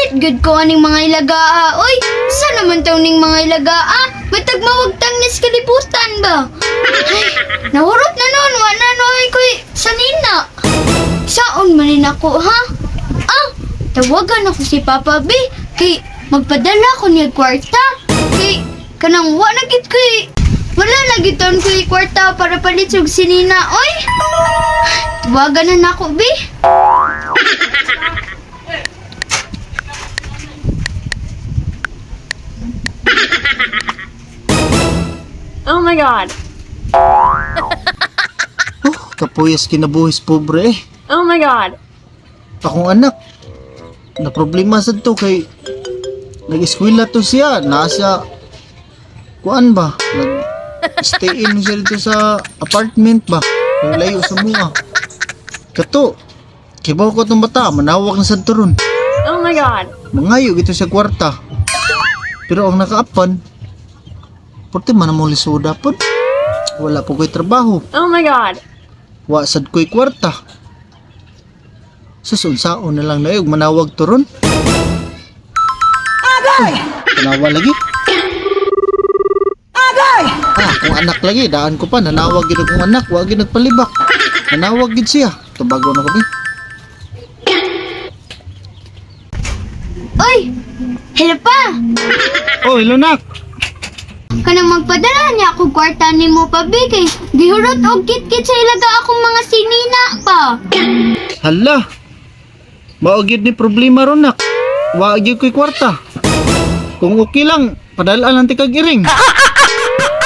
Galit gud ko aning mga ilagaa. Oy, sa naman taw ning mga ilagaa? May tagmawagtang nis kalibutan ba? Ay, nahurot na noon, wa na noon ko'y sanina. Saon man ni nako, ha? Ah, tawagan ako si Papa B. Kay magpadala ko niya kwarta. Kay kanang wa na gid ko'y wala na gid taon ko'y kwarta para palit og sinina, oy. Tawagan na nako, B. Oh my God. Oh, kapuyas kinabuhis pobre eh. Oh my God. Akong anak, na problema sad to kay nag-eskwela to siya, nasa kuan ba? Nag stay in siya dito sa apartment ba? Yung layo sa mua. Kato, kibaw ko tong bata, manawag na sad to ron. Oh my God. Mangayo gito sa kwarta. Pero ang nakaapan, porte man mo lisuda pod. Wala po ko'y trabaho. Oh my God. Wa sad ko'y kwarta. Sus, unsaon na lang na og manawag to ron. Agay! Tanawa lagi. Agay! Ah, kung anak lagi, daan ko pa, nanawag gid akong anak, wa gid nagpalibak. Nanawag gid siya. Tubago na ko bi. Oy, hello pa. Oh, hello nak. Kanang magpadala niya ako kwarta nimo pa, B, kay gihurot og kitkit sa ilaga akong mga sinina pa. Hala. Mao gyud ni problema ron nak. Wa gyud ko'y kwarta. Kung okay lang, padala lang ti kag iring.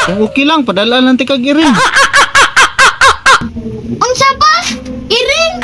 Kung okay lang, padala lang ti kag iring. Unsa pa? Iring.